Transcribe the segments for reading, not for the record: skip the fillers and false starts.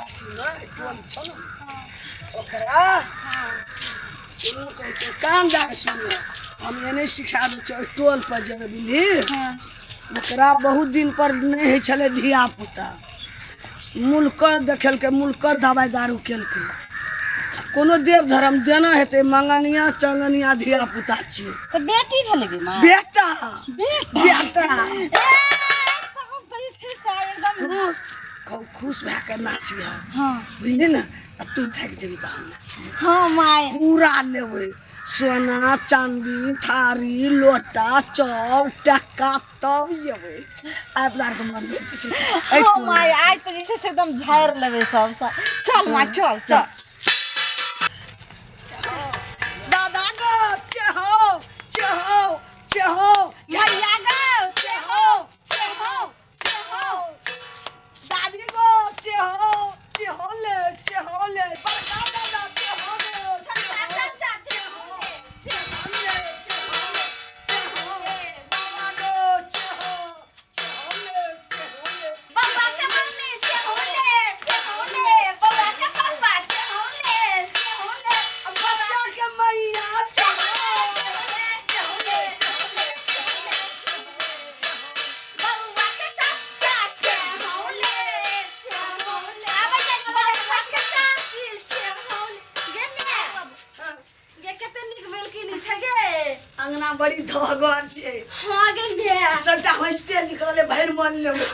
पड़ोसीमे टोल छौ ने ओकरा सुनू कहै छै कान दए कऽ सुनू हम एने सिखा दै छियौ ओहि टोल पर जेबै बुझली ओकरा बहुत दिन पर नहि होइ छलै धिया पुता मुलकर देखेलकै मुलकर दबाइ दारू केलकै कोनो देव धर्म देना हेतै मंगनिया चंगनिया धिया पुता छियै तऽ बेटी भेलै गे माय बेटा बेटा बेटा ए, तब तऽ ई छै से एकदम तू खूब खुश भए कऽ नाचिह हाँ बुझली ने आ तू थाकि जेबही तऽ हम नाचबै हाँ माय पूरा लेबै सोना चाँदी थारी लोटा चाउर टका तब जेबै आइ अपना आरके मन भेल छै हाँ माय आइ तऽ जे छै से एकदम झाड़ि लेबै सबसँ चल माय चल चल दादा गो चहो चहो चहो भैया गो चहो चहो चहो दादी गो चहो चहो ले चहो ले बड़का दादा चहो गो छोटका चाचा चहो चहो ले चहो चहो बाबा गो चहो चहो ले चहो ले बौआ के मम्मी चहो ले चहो ले बौआ के पापा चहो ले चहो ले बच्चा के मैया चहो चहो ले चहो ले चहो ले बौआ के चाचा चहो ले चहो ले आबै छै बौआ के चाची चहो ले गे माय गे कते नीक बेलकिनी छै गे अंगना बड़ी धगर छै हाँ गे माय सबटा हँसिते निकलले भरि मन लेबै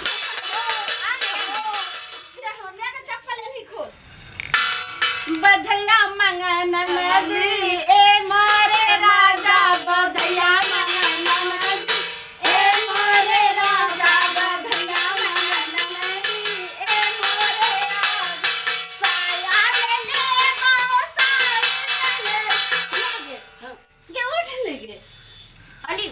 बधैया मंगन नदी ए मोरे राजा बधैया मंगन नदी ए मोरे राजा बधैया मंगन नदी ए मोरे राजा साया ले ले माओ साया ले ले गे उठ ले गे अली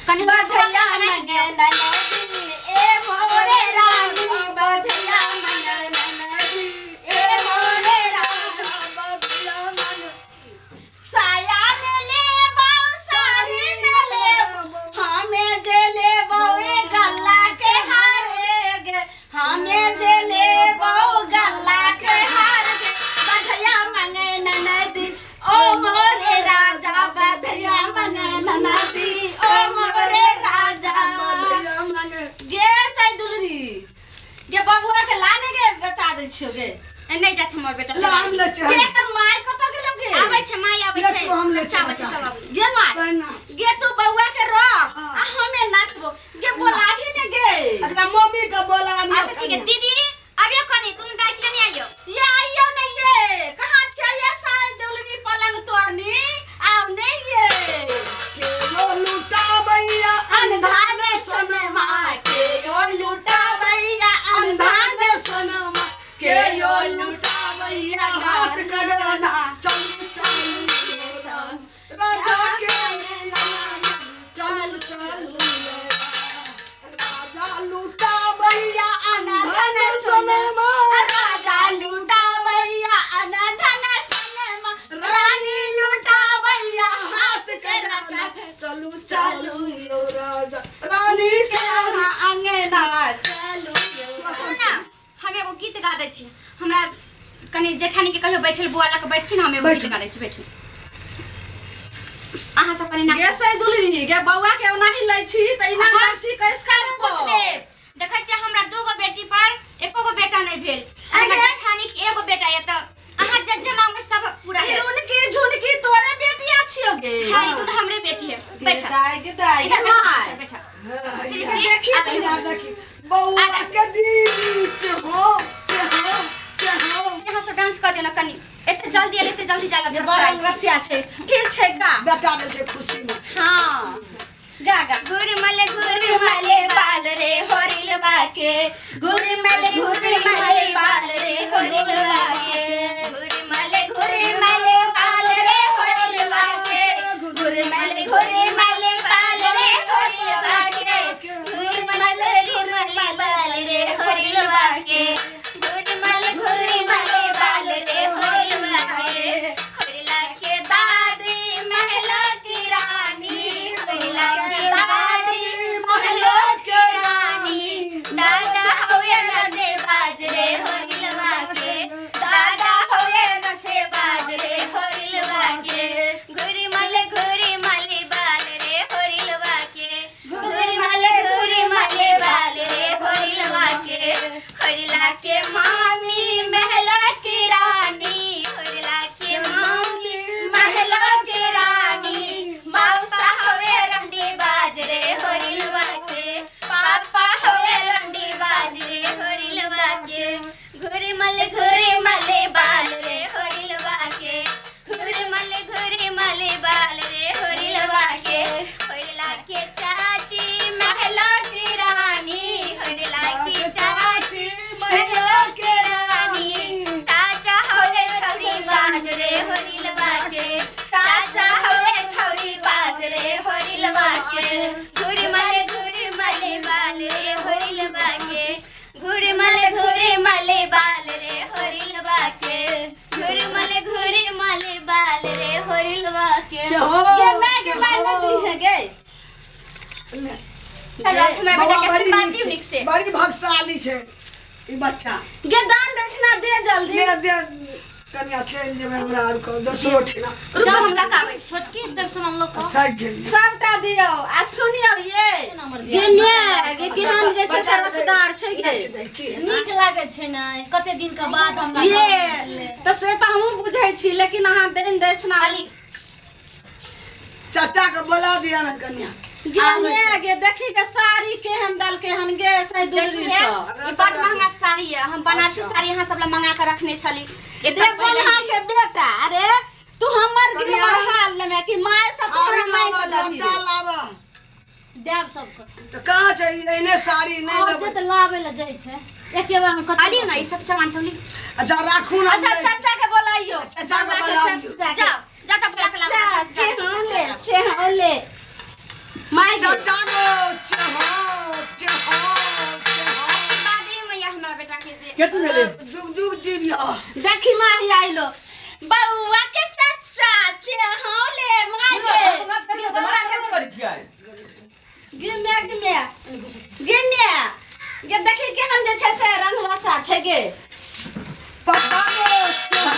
कनि बधैया मंगन नदी ए मोरे रानी बधैया मंगन नदी ए मोरे राजा बधैया मन साया ने लेबौ साड़ी ने लेबौ हमे जे लेबौ ए गल्ला के हार गे हमे जे लेबौ गल्ला के हार गे बधैया मंगे ननदी ओ मोरे राजा बधैया मंगे ननदी ओ मोरे राजा बधैया मन गे चाय दुलरी गे बबुआ के लाने गे बचा दै छियो गे नहि जात हमर बेटा ला हम ले छै गे एकर माय कतऽ गेलौ गे आबै छै माय आबै ले छै तू हम ले बच्चा छै, बच्चा बच्चा। सब आबै गे माय पहिना गे तू बौआ के रख हाँ। आ हमे नाचबो गे बोलाही ने गे एकरा मम्मी के बोला अच्छा ठीक है दीदी आबियो कनि दुनू दाइ के लेने आइयो ये आइयो ने ये कहाँ छै ये साय दुलरी पलंग तोड़नी आउ ने ये के यो लुटाबैया अंधान सोनमा के यो लुटाबैया अंधान अंधान सोनमा के यो लुटाबैया हाथ कगना चलू चलू राजा के चलू चलू राजा लुटाबैया अंधान सोनमा राजा लुटाबैया अनधन सोनमा रानी लुटाबैया हाथ कगना चलू चलू यो राजा रानी के अंगना चलू यो सुनू ने हम एगो गीत गा दै छी हमरा कनि जेठानी के कहियो बैठल बुआ लऽ के बैठथिन हम एगो गीत बैठू। गा दै छी बैठू अहाँ सब कनि नाचू गे सै दुलरी गे बौआ के ओनाही लै छी त इना अहाँ नक्सी कैस कर पूछ लेब देखै छियै हमरा दूगो बेटी पर एको गो बेटा नहि भेल हमर अगे। जेठानी के एगो बेटा यऽ तऽ अहाँ जे जे मांगबै सब पूरा हैत रुनकी झुनकी तोरे बेटिया छियो गे हाँ ई दुनू हमरे बेटी है गे बैठ दाइ गे दाइ इधर गे बैठ माय बैठ हाँ, सृष्टि देखी आबै या देखी बौआ के दीदी चहो चहो चहो अहाँ सब डांस कऽ दियौ ने कनि एते जल्दी एलै एते जल्दी जाला गे बड़ रंगरसिया छै ठीक छै गा बेटा भेल छै खुशी में छै हाँ गा गा घुरमल घुरमल बाल रे होरिलवा के घुरमल घुरमल बाल रे होरिलवा के घुरमल घुरमल बाल रे होरिलवा के घुरमल घुरमल बाल रे होरिलवा के घुरमल घुरमल बाल रे होरिलवा के घुरमल घुरमल बाल रे होरिलवा के होरिला के दादी महला की रानी होरिला के दादी महलो के रानी दादा हवे रसे बाज बाके घुरमल घुरमल बाल रे होरिल बाके घुरमल घुरमल बाल रे होरिल बाके घुरमल घुरमल बाल रे होरिल बाके चहो, गे मैं गे मैं चहो। नदी है गे ले। चलो हमरा बेटा बौआ के बड़ी आशीर्वाद नीक दियौ छै, नीक से बड़ी भगशाली छै ई बच्चा गे दान दक्षिणा दे जल्दी दे दे कनिया चलि जेबै हमरा आर के दोसरो ठिना रुको हम लगाबै छी छोटकी सब सामान लोग थाकि गेलियै सबटा दियौ आ सुनियौ ये गे my गे केहन जे छै से रसदार छै गे नीक लागै छै ने कते दिन के बाद हमरा ये तऽ से तऽ हमहूँ बुझै छी लेकिन अहाँ देन दक्षिणा चाचा के बोला दिया ना कनिया गे my गे देखी के साड़ी केहन देलकै हन गे से दुलरी देखिए सब ई बड़ महंगा साड़ी है हम बनारसी साड़ी अहाँ सब ला मंगा के रखने छली एक दे साल पहिले बोलहा के बेटा अरे तू हमर कनिया। गिरवर हाल लेमे कि my सब साड़ी तोरा माय लाबऽ के देबही लट्टा रे। लाबऽ देब सबके तऽ कहाँ छै ई एहने साड़ी नहि और लेबै जे तऽ लाबै लए जाइ छै एके बार में कते आलियो ना ई सब सामान सब ली अच्छा राखू ना अच्छा चाचा के बोलाइयो चाचा के बोलाइयो। जाओ जा तब बुला के लाओ चेहले चेहले माय गे चाचा गो चहो चहो चहो आशीर्वाद दियौ मैया हमरा बेटा के जे केतु भेलै जुग जुग जीवियो देखी माही आइलो बउआ के चाचा चेहले माय गे बउआ के करै छियै गे my गे my गे my गे देखी केहन जे छै से रंग वसा छै गे पप्पा गो चहो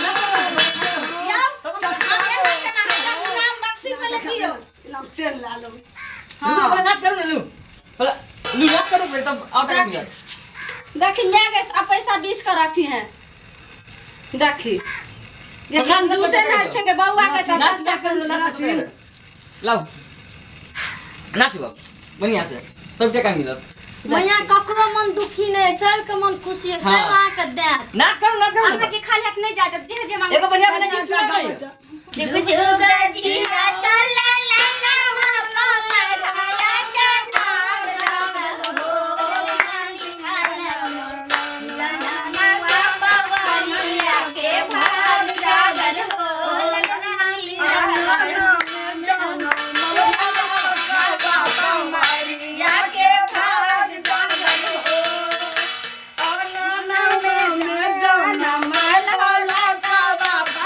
जाओ चाचा एना केना हमरा नाम बक्सी पे ले दियौ नाम चेन ला लो लू पहले नाच करू ने लू पहले लू नाच करू पहले तब और टाका मिलत देखी मैं के सब पैसा बीच के रखी है देखी ये कंजूसे ना छै के बउआ के नाच चाचा नाच करू नाच नाच। लाओ नाच बाबू बढ़िया से सब टका मिलत मैया ककरो मन दुखी नहीं सबके मन खुशी है सब हाँ। अहाँके देत नाच करू नाच करू अहाँ के खाली हाथ नहीं जाय जे जे मांगे एगो बढ़िया बढ़िया गीत सुना दे जुग जुग जिया त ला ला ना मामा मारा चढ़ाव हो जनमवा पवनिया के भाग जागल हो मारिया के भाग जागल हो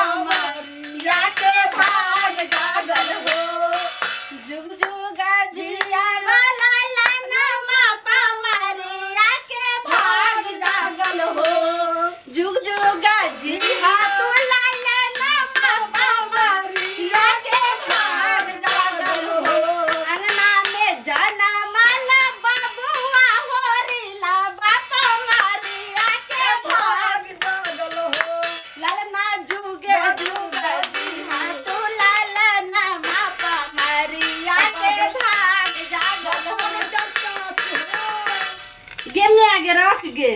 मारिया के भाग जागल हो जुग जुग जिया वाला ला नमा पवनिया के भाग जागल हो जुग जुग जिया तू ला ला नमा पवनिया के भाग जागल हो अंगना में जनमल बबुआ होरिला बापा मारिया के भाग भाग जागल हो ललना जुगे जुग जिहा तू ललना मापा मारिया के भाग जागल हो गे में आगे रख गे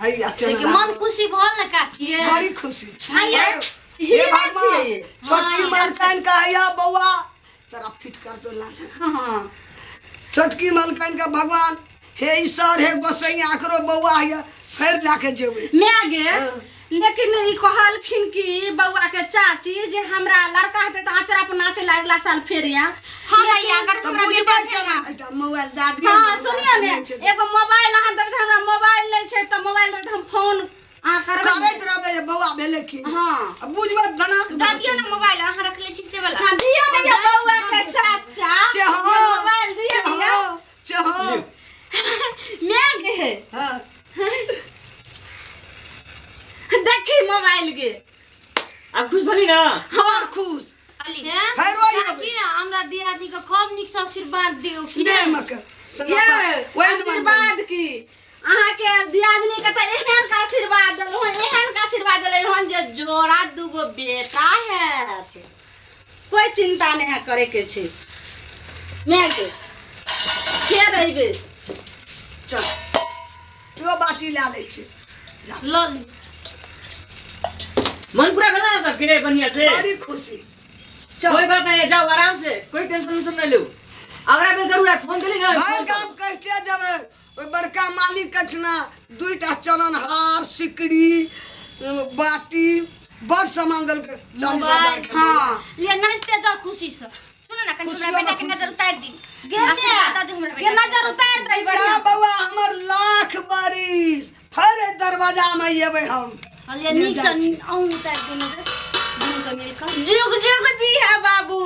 हैया चल लेकिन मन खुशी भल ने काकी बड़ी खुशी मैया हे हीरा भगवान छियै। छोटकी मलकाइन का हैया बौआ तोरा फिट कर दो लाने हाँ छोटकी मलकाइन का भगवान हे ईश्वर हे गोसैया आकरो बौआ हैया फेर लाके जेबै मैं गे हाँ। लेकिन ई कहलखिन कि बौआ के चाची जे हमरा लड़का हेतै तऽ आँचरा पर नाचे ला अगला साल फेर या हाँ भैया अगर तऽ हमरा बुझबै बेटा केना एकटा मोबाइल दादी हाँ सुनियो ने एगो मोबाइल अहाँ देबै तऽ हमरा मोबाइल नहि छै तऽ मोबाइल देबै तऽ हम फोन अहाँ करबै ने। करैत रहबै जे बौआ भेलै की हाँ आ बुझबै धना दऽ दियौ ना मोबाइल अहाँ रखले छी से वाला हाँ दियौ ने ये बौआ के चाचा चहो ये मोबाइल दियौ दियौ चहो चहो मैं गे हाँ देखी मोबाइल गे आब खुश भली ना बड़ खुश अली हैं? फेरो अइबै। काकी हमरा दियादनी के खूब नीक से आशीर्वाद दियौ की दे मक ये आशीर्वाद की अहाँके दियादनी के तऽ एहन के आशीर्वाद देलहुँ एहन के आशीर्वाद देलहुँ हन जे जोड़ा दूगो बेटा हैत कोई चिंता नहीं है करे के छै मैं गे फेर अइबै चल यो बाटी लए लै छी जा लऽ ली मन पूरा भेल ना सबके बढ़िया से बड़ी खुशी चल कोई बात नहीं है जाओ आराम से कोई टेंशन उंशन नहीं लो अगला बेर जरूर आयब, फोन देली ना भरि गाम कहिते जेबै ओहि बड़का मालिक कठिना दुईटा चनन हार सिकड़ी बाटी बड़ सामान देलकै 40,000 के हाँ ले नाचते जाओ खुशी से सुनो ना कनी हमरा खुशियों बेटा के में नजर उतार दी। गे आशीर्वाद दे हमरा गे बेटा के। नजर उतार दे जा बढ़िया से। बौआ हमर लाख बारिश फेर एहि दरवाजा में एबै हम। हलिया नीक से अहूँ उतार दू नजर दुनू के मिल कऽ। जुग जुग जी है बाबू,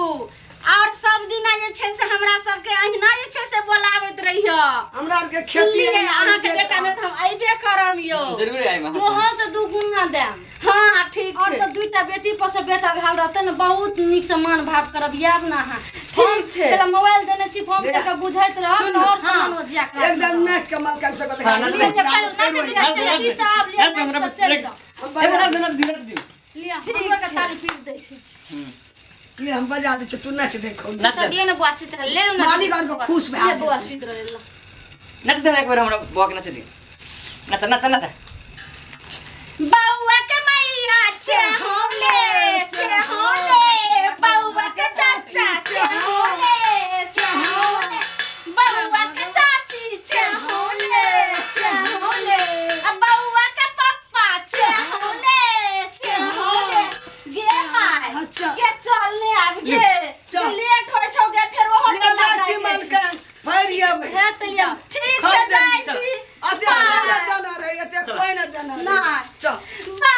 और सब दिना जे छै से हमरा सबके अहिना जे छै से बोलाबैत रहियो। हमरा आरके खेती सुनलियै, अहाँके बेटा ने तऽ हम अयबे करम यौ। जरूर आइब अहाँ। तोहर से दू गुना देम। हाँ ठीक और छै। तऽ दुईटा बेटी पर से बेटा भेल रहतै ने, बहुत नीक से मान भाव करब। आयब ने अहाँ। ठीक छै। तोरा मोबाइल देने छी, फोन ले। कऽ के बुझैत रहत। सुन। और हाँ। सामान ओजिया कऽ एक दिन नाच के मलकन सबके देखा हाँ, नाच देबै। दे। चलू, नाच दे, चलू, शीशा आब लिअ, नाच दे, नाच हमरा कऽ चलि जाउ। हम एक बजा नाच दे, नाच दे, नाच दे। लिअ, हमरो के ताली पीट दै छी। ले, हम बजा दै छी, तू नाच देखो। नाच तऽ दे। दियौ ने बुआ, सुति रहल ले ने। मालिक आर के खुश भए लिअ बौआ जेतै। सुति रहलै ल। नाच दे एक बेर हमरा बौआ के, नाच दे, नाच नाच नाच। बौआ के मैया चहोले चहोले, बौआ के चाचा चहोले चहोले, बौआ के चाची चहोले चहोले, आ बौआ के पप्पा चहोले चहोले। गे माय। अच्छा। गे चल ने आब गे। चल। लेट होइ छौ गे, फेर ओहो ले टोला जाइ छी जाइ के छै। मलकन, फेर एबै। हे तऽ लिअ। ठीक छै, जाइ छी। अते कोइ न देना रहै, एते कोइ न देना रहै। नहि। चल। बा